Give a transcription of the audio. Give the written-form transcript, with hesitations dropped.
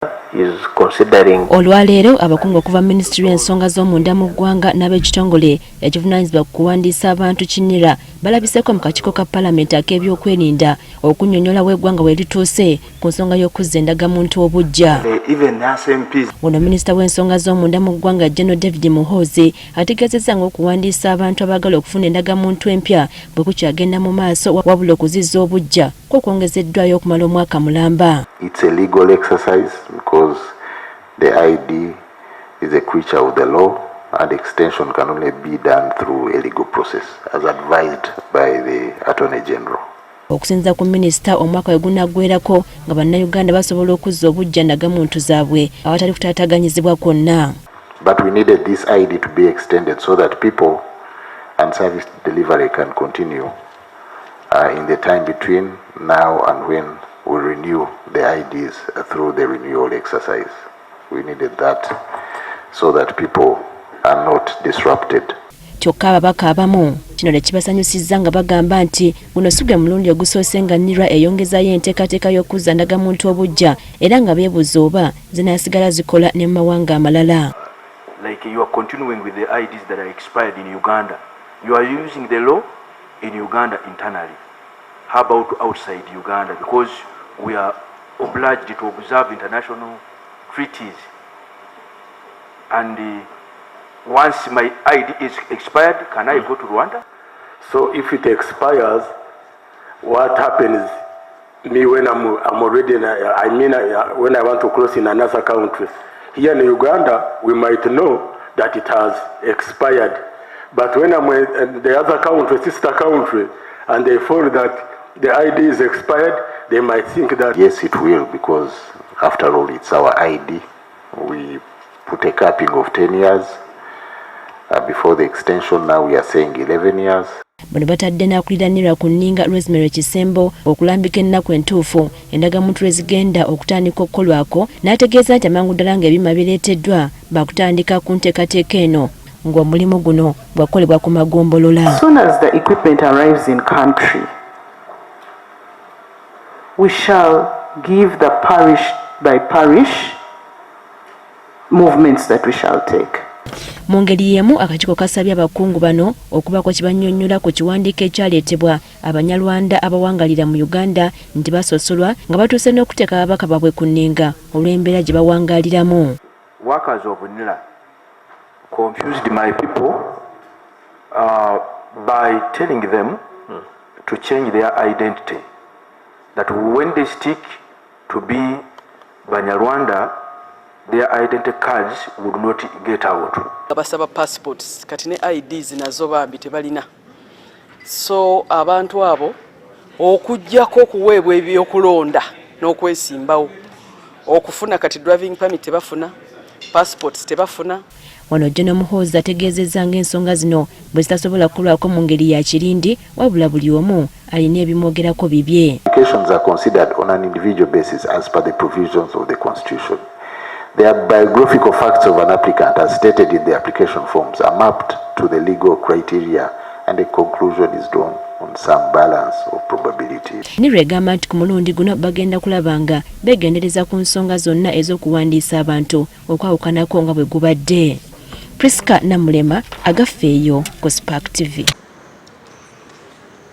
Is considering. Olwaleero abakungu okuva mu minisitule y'ensonga z'omunda mu ggwanga n'ab'ekitongole ekivunaanyizibwa ku kuwandiisa abantu ki NIRA balabiseeko mu kakiiko ka palamenti ak'ebyokwerinda okunnyonnyola w'eggwanga we lituuse ku nsonga y'okuzza endagamuntu obuggya. Even us MPs. Ono minisita w'ensonga z'omunda mu ggwanga, General David Muhoozi, ategeezezza ng'okuwandiisa abantu abaagala okufuna endagamuntu empya bwe kukyagenda mu maaso, wabula okuzizza obuggya kwo kwongezeddwayo okumala omwaka mulamba. It's a legal exercise because the ID is a creature of the law and extension can only be done through a legal process as advised by the Attorney General. Okusinziira ku minisita, omwaka we gunaggwerako nga bannayuganda basobola okuzza obuggya ndagamuntu zaabwe awatali kutaataganyizibwa kwonna. But we needed this ID to be extended so that people and service delivery can continue in the time between now and when we renew the IDs through the renewal exercise. We needed that so that people are not disrupted. Kyokka ababaka abamu kino tekibasanyusizza nga bagamba nti guno si gwe mulundi ogusoose nga NIRA eyongezayo enteekateeka y'okuzza ndagamuntu obuggya, era nga beebuuza oba zinaasigala zikola ne mu mawanga amalala. Like you are continuing with the IDs that are expired in Uganda. You are using the law in Uganda internally. How about outside Uganda? Because we are obliged to observe international treaties. And once my ID is expired, can I go to Rwanda? So if it expires, what happens me when I'm already, in a, I mean, when I want to cross in another country? Here in Uganda, we might know that it has expired. But when I'm in the other country, sister country, and they find that the ID is expired, they might think that Yes, it will, because after all, it's our ID. We put a capping of 10 years before the extension. Now we are saying 11 years. Bano batadde n'akulira NIRA ku nninga, Rosemary Kisembo, okulambika ennaku entuufu endagamuntu lwe zigenda okutandika okukolwako, n'ategeeza nti amangu ddala ng'ebyuma bireeteddwa bakutandika ku nteekateeka eno, ng'omulimu guno gwakolebwa ku magombolola. As soon as the equipment arrives in country, we shall give the parish by parish movements that we shall take. Mu ngeri y'emu, akakiiko kasabye abakungu bano okubaako kye bannyonnyola ku kiwandiiko ekyaleetebwa Abanyarwanda abawangalira mu Uganda nti basosolwa nga batuuse n'okuteeka ababaka baabwe ku nninga olw'embeera gye bawangaaliramu. Workers of NIRA confused my people by telling them to change their identity. That when they stick to be Banyarwanda, their identity cards would not get out. Basaba passports, kati ne IDs nazo bambi tebalina. So abantu abo, okuggyako okuweebwa ebyokulonda n'okwesimbawo, okufuna kati driving permit tebafuna, passports tebafuna. Wano General Muhoozi ategeezezza ng'ensonga zino bwe zitasobola kukolwako mu ngeri ya kirindi, wabula buli omu alina ebimwogerako bibye. Applications are considered on an individual basis as per the provisions of the Constitution. The biographical facts of an applicant as stated in the application forms are mapped to the legal criteria and a conclusion is drawn on some balance of probability. NIRA egamba nti ku mulundi guno bagenda kulaba nga beegendereza ku nsonga zonna ez'okuwandiisa abantu, okwawukanako nga bwe gubadde. Priska Namulema, Agafeeyo ku Spark TV.